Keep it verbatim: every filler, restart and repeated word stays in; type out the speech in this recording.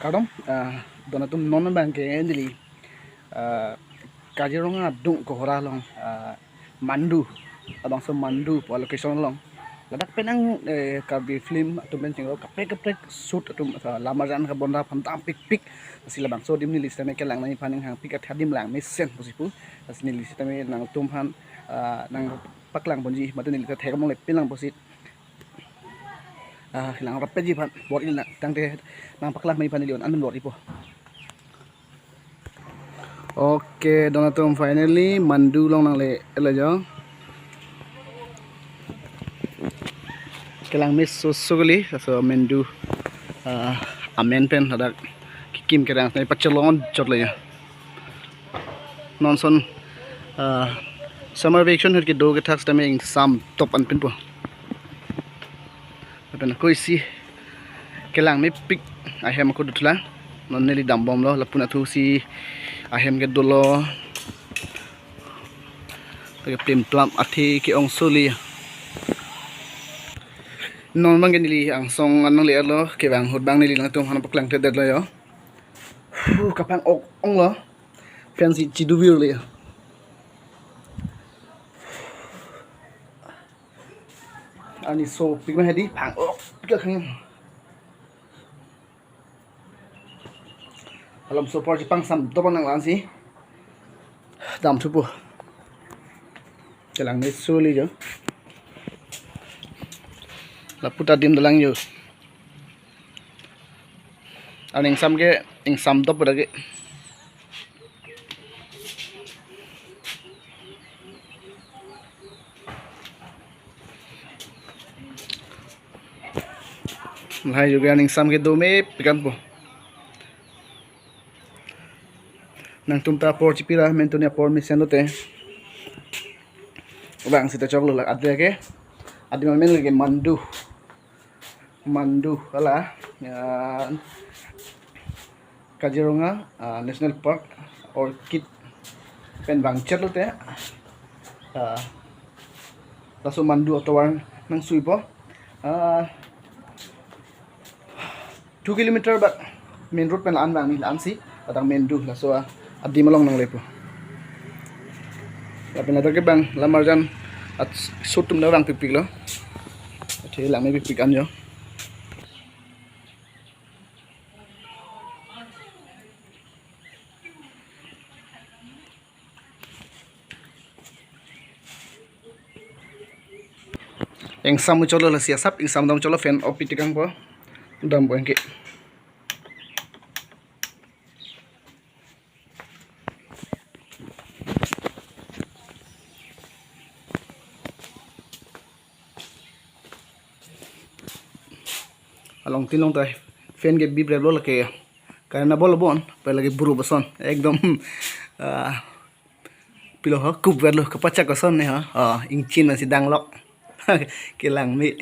Kardom, ah, don atum, non abang ke neli, ah, Kaziranga adung Kohora along, ah, Mandu, labangso Mandu pu location along. Ladak penang, eh, Karbi film atum pen chinglo kaprek kaprek shoot atum, ah, lam arjan kabonda aphan dampikpik. Lasi labangso adim neli sitame kelang nangji aphan, hangpik athe adim langmesen pusi pu. Lasi neli sitame nangtum aphan, ah, nangpaklang ponji, mate neli ta thek among le pinlang pusi. Ah, kelang rapji aphan, bor-i nang tangte nangpaklang nangji aphan neli on an bor-ipo. Okay, don atum, finally Mandu along nangle-etlo jo. Kelang mesoso kali, laso Mandu, ah, amen pen ladak kekim kerang sitame pachelong chotlo jo. Non ason, ah, summer vacation ahut kedo kethak sitame ingsam top an pinpo. Lapen ako isi kelang mepik ahem ako dothulang. Non neli dambomlo, lapu-an athu si ahem ke dolo. Lake plim plam athe ke-ong soli. Non abang ke neli angsong an nangle-etlo, kevang ahut abang neli nangtum aphan paklangthedetlo jo. Hu, kapang-ok onglo. Fan si chidu virle. Arni sopik ma hedi, pang-ok pik akhang. Alam sopor si pangsam dopon nang la-an si damthupo. Kelang mesoso kali jo. Lapu ta adim dolang jo. Arni ingsam ke, ingsam dop dak ke. Lahai jo ke arni ingsam kedo mepik anpo. Nangtum ta apor chipira, mentuni apor mesenlote. Bang sita choklo la adre ke. Adim amen lake Mandu. Mandu hala, ah, Kaziranga, ah, National Park, orchid pen vangchetlote, ah, laso Mandu atovar nangsuipo. Ah, two kilometer bak main road pen la-an vangji, la-an si, ladak Mandu, laso, ah, adim along nanglepo. Lapen ladak ke bang lam arjan at shoot atum ta vangpikpiklo. Athe lang mepikpik an jo. Ingsam chotlo, lasi asap ingsam dam chotlo, fan off pi tekangpo. Dampo anke. Along tin along ta fan ke bip replo, lake current abol bon, pen lake buru bason. Ekdom, ah, pilo ho, kup verlo, kapachak koson ne ho. Oh, ingchin si danglok. Kelang me.